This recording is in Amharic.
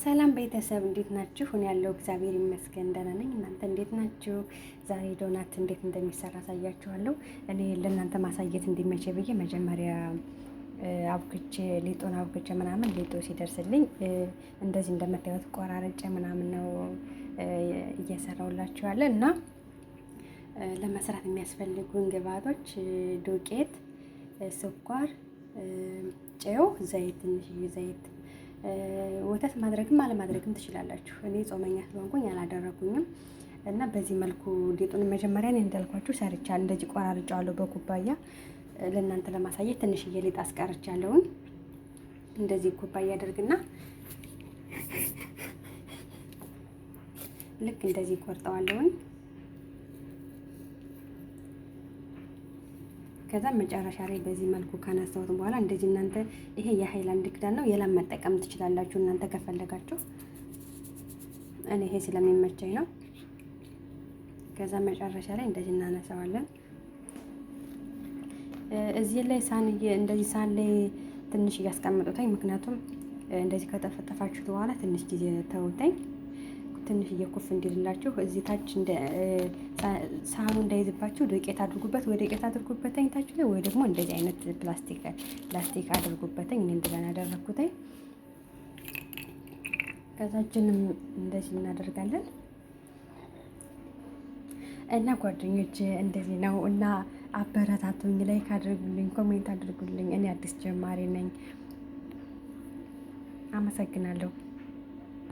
ሰላም ቤተሰብ እንዴት ናችሁ? እኔ ያለው እግዚአብሔር ይመስገን ደህና ነኝ። እናንተ እንዴት ናችሁ? ዛሬ ዶናት እንዴት እንደሚሰራ አሳያችኋለሁ። እኔ ለእናንተ ማሳየት እንዲመቼ ብዬ መጀመሪያ አብክቼ ሊጡን አብክቼ ምናምን ሊጡ ሲደርስልኝ እንደዚህ እንደምታዩት ቆራርጬ ምናምን ነው እየሰራሁላችሁ ያለ። እና ለመስራት የሚያስፈልጉን ግብአቶች ዱቄት፣ ስኳር፣ ጨው፣ ዘይት፣ ትንሽዬ ዘይት፣ ወተት ማድረግም አለማድረግም ትችላላችሁ። እኔ ጾመኛ ስለሆንኩኝ አላደረኩኝም። እና በዚህ መልኩ ሊጡን መጀመሪያ እኔ እንዳልኳችሁ ሰርቻለሁ። እንደዚህ ቆራርጫዋለሁ በኩባያ፣ ለእናንተ ለማሳየት ትንሽዬ ሊጥ አስቀርቻለሁኝ። እንደዚህ ኩባያ አደርግና ልክ እንደዚህ ቆርጠዋለሁኝ። ከዛ መጨረሻ ላይ በዚህ መልኩ ካነሳሁት በኋላ እንደዚህ እናንተ ይሄ የሃይላንድ ክዳን ነው፣ የላም መጠቀም ትችላላችሁ እናንተ ከፈለጋችሁ። እኔ ይሄ ስለሚመቸኝ ነው። ከዛ መጨረሻ ላይ እንደዚህ እናነሳዋለን። እዚህ ላይ ሳህን እንደዚህ ሳህን ላይ ትንሽ እያስቀምጡታኝ፣ ምክንያቱም እንደዚህ ከጠፈጠፋችሁት በኋላ ትንሽ ጊዜ ተውተኝ ትንሽ እየኩፍ እንዲልላችሁ፣ እዚህ ታች ሳህኑ እንዳይዝባችሁ ዱቄት አድርጉበት፣ ወይ ዱቄት አድርጉበትኝ ታች ላይ፣ ወይ ደግሞ እንደዚህ አይነት ፕላስቲክ አድርጉበትኝ። እኔ እንደዛ ያደረኩትኝ። ከዛችንም እንደዚህ እናደርጋለን። እና ጓደኞች እንደዚህ ነው። እና አበረታቱኝ፣ like አድርጉልኝ፣ comment አድርጉልኝ። እኔ አዲስ ጀማሪ ነኝ። አመሰግናለሁ።